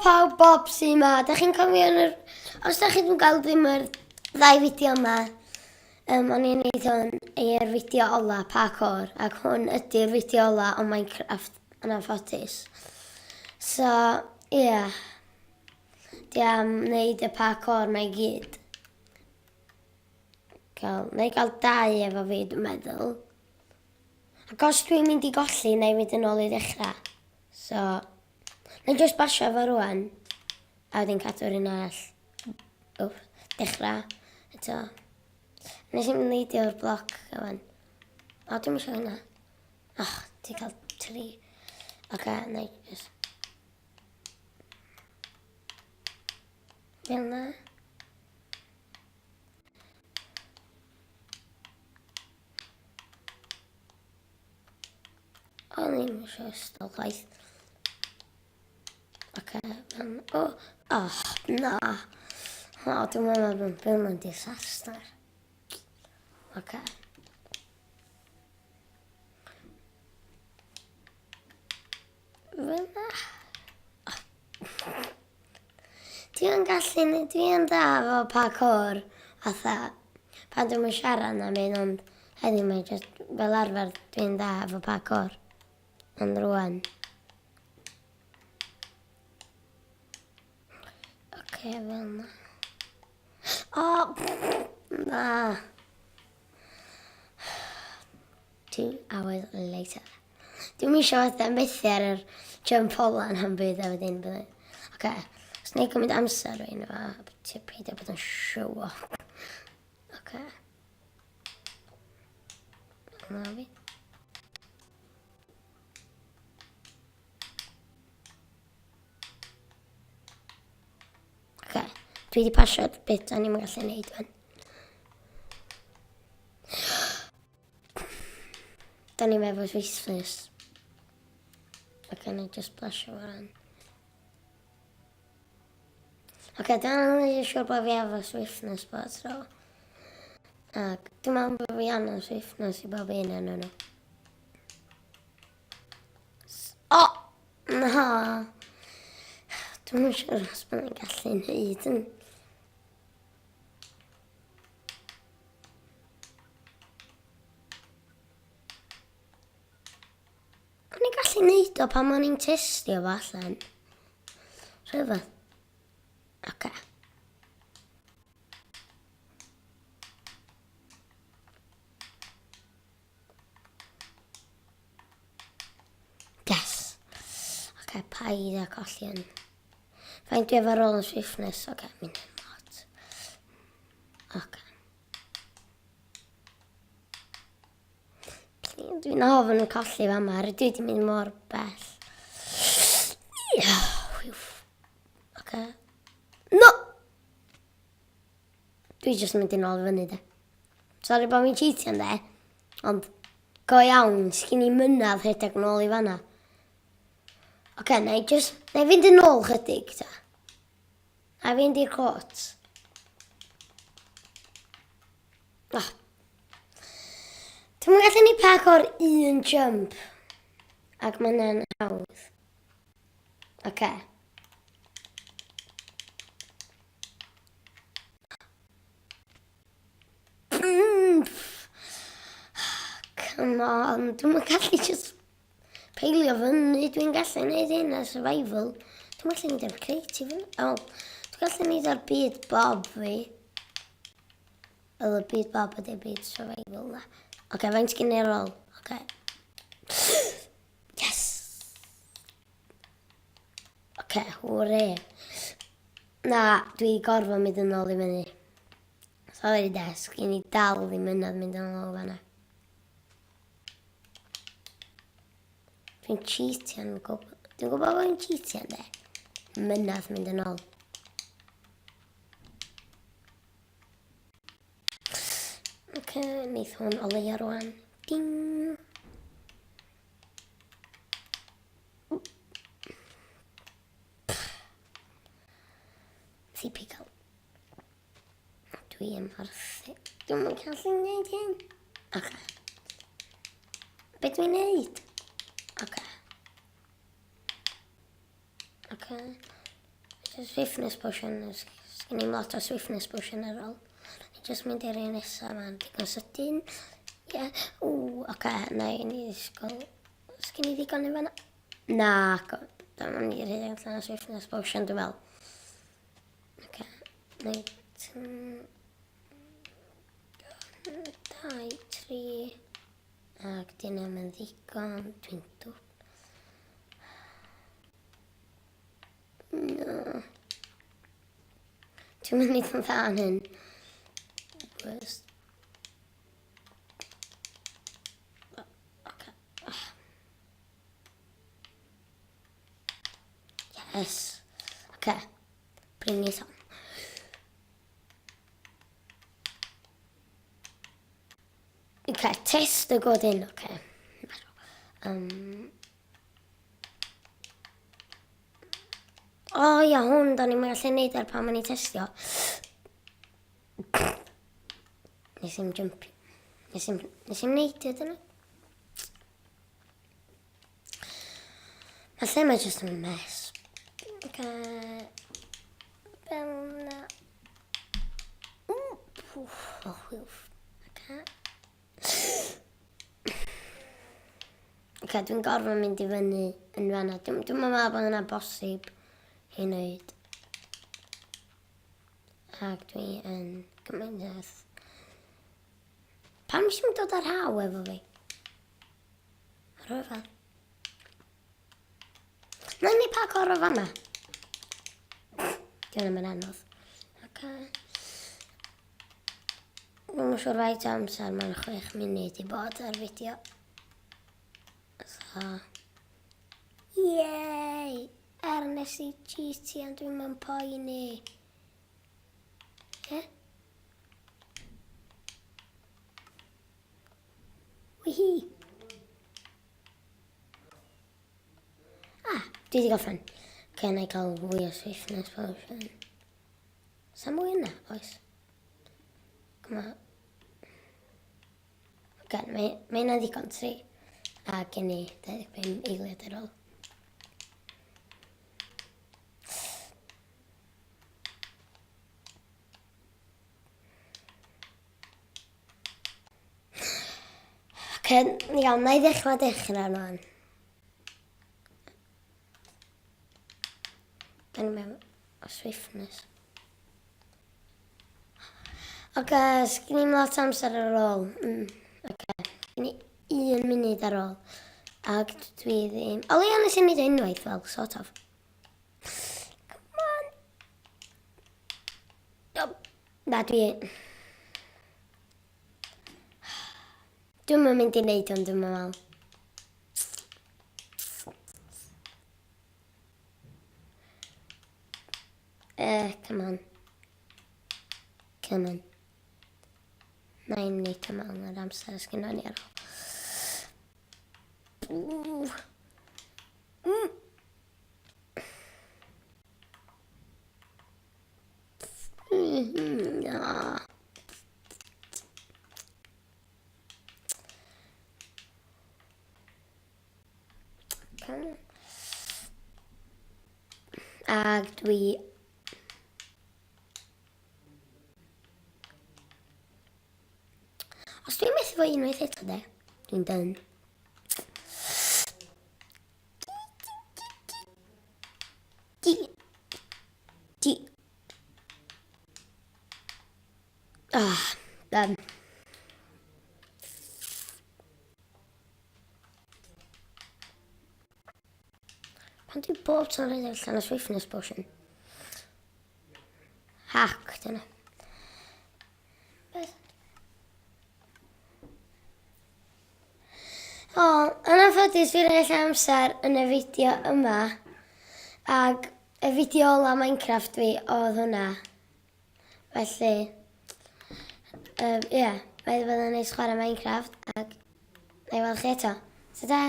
pawb, Bob sy'n ma. Da chi'n cofio yn yr... Os da chi ddim gael ddim yr ddau fideo yma, um, o'n i'n neud hwn i'r fideo ola, parkour, ac hwn ydy'r fideo ola o Minecraft yn anffodus. So, ie. Yeah. Di am wneud y parkour mae i gyd. Cael, neu gael dau efo fi, dwi'n meddwl. Ac os dwi'n mynd i golli, neu mynd yn ôl i ddechrau. So, na i just basio fo rwan. A wedyn cadw'r un arall. Wff, dechrau. Eto. Nes i'n neidio'r bloc gyfan. O, dwi'n eisiau hynna. Och, ti'n cael tri. Oce, okay, na i just... Fel na. O'n i'n eisiau ystol chwaith. Oce, okay, o, oh, na. O, dwi'n meddwl bod byw mewn disaster. Oce. Okay. Fyna. Dwi'n gallu, dwi'n dda efo parkour, fatha, pan dwi'n siarad na mynd, ond heddiw mae just, fel arfer, dwi'n dda efo parkour. Ond rwan. Oce, okay, fel na. O, na. 2 hours later. Dwi'n eisiau fatha methu ar yr jump ola yn am byd a wedyn bydde. Oce, okay. os neu gymryd amser rwy'n efo, ti'n peidio bod yn show off. Oce. Okay. Na fi. Oce, okay. dwi wedi pasio'r bit o'n i'n gallu neud fan. Da ni'n efo swisfus. Ac yna just blasio fo ran. Oce, okay, dwi'n yn siŵr bod fi efo swiftness bod tro. Ac dwi'n meddwl bod fi angen swiftness i bob un yn nhw. O! Na! Dwi'n siŵr os bod ni'n gallu neud yn... O'n i'n gallu neud o pan o'n i'n testio fo allan. Rhyfedd. Oce. Okay. Yes. Oce, okay, paid a colli yn. Faint dwi efo roll yn swiftness? Oce, okay, mynd yn lot. Oce. Okay. Dwi'n ofn yn colli fama, rydw i wedi mynd mor bell. Oce. No! Dwi jyst yn mynd yn ôl fyny, de. Sorry bod fi'n cheatio, de. Ond, go iawn, sgyn i mynadd rhedeg nôl i fanna. Oce, okay, na i just... Na i fynd yn ôl chydig, ta. Na i fynd i'r cot. Oh. Dwi'n gallu ni pac o'r un jump. Ac mae hwnna'n hawdd. Oce. Okay. Come on, dwi'n gallu just peilio fyny. Dwi'n gallu gwneud hyn ar survival. Dwi'n gallu gwneud ar creative. Oh, dwi'n gallu gwneud ar byd bob fi. Fel y byd bob ydy'r byd survival na. Oce, okay, faint gen i ar ôl? Oce. Okay. Yes! Oce, okay, hwre. Na, dwi gorfod mynd yn ôl i fyny. Sorry, desk, i ni dal ddim yna mynd yn ôl fanna. Dwi'n cheatio'n gwybod. Dwi'n gwybod bod fi'n cheatio'n de. Mynadd mynd yn ôl. Oce, okay, neith hwn o leia rwan. Ding! Typical. Dwi yn arthu. Dwi'n mynd gallu gwneud hyn. Oce. Be dwi'n neud? Oce. Oce. Swiftness potion. Sgyn i'm lot o swiftness potion ar ôl. Ni jyst mynd i'r un nesaf ma'n digon sydyn. Ie. Yeah. Ww, oce, okay, na i ni ddisgwyl. Sgyn i ddigon yn fanna? Na, dyma ni rhedeg allan o swiftness potion, dwi'n meddwl. Oce, okay. Reit. 2, 3, ac dyn nhw'n yn ddigon, dwi'n dwp. No. Dwi'n mynd i yn dda yn hyn. Worst. Okay. Yes. Okay. Bring it on. Okay, test y godyn, okay. O oh, ia, hwn, da ni'n gallu neud ar pan ma'n i testio. Nes i'm jump. Nes i'm, nes i'm neud e, dyna. Mae lle mae jyst yn mess. Okay. Fel na. Wff, oh, wff. Okay. Ok, dwi'n gorfod mynd i fyny yn fanna. Dwi'n dwi meddwl bod yna bosib i wneud. Ac dwi yn gymaint o... Pam eisiau dod ar haw efo fi? Rhyfedd. Na ni pa cor o fanna. Di hwnna'n anodd. Okay. Dwi'm yn siŵr faint o amser mae'n 6 munud i bod ar fideo. So, yay! Er nes i cheat ond dwi'n mynd poeni. Ie? Wihi! Ah, dwi wedi gorffen. Ok, na i cael fwy o swiftness potion. Sa mwy yna? Oes. Come on. Ok, mae, mae hynna'n ddigon tri. A gen i 25 eiliad ar ôl. Ok, iawn, na i ddechrau dechrau rwan. Da ni'n mewn o swiftness. Oce, okay, sgyn i'n lot amser ar ôl. Oce, okay. sgyn i un munud ar ôl. Ac dwi ddim... O leia nes i wneud unwaith, fel, sort of. Come on. Oh, na, dwi... Dwi'm yn mynd i wneud hwn, dwi'n meddwl. Come on. Come on. Na i'n neud yma yn yr amser ysgynno ni ar ôl. Na. Ac dwi... Os dwi'n methu fo unwaith eto de, dwi'n done. Di. Di. Ah, done. Pan dwi bob tro'n rhedeg allan o swiftness potion. Hack, dyna. Beth? O, yn anffodus fi rhaid allan amser yn y fideo yma. Ac y fideo ola Minecraft fi oedd hwnna. Felly, ie, yeah, mae wedi bod yn neis chwarae Minecraft ac na i weld chi eto. Ta-ta!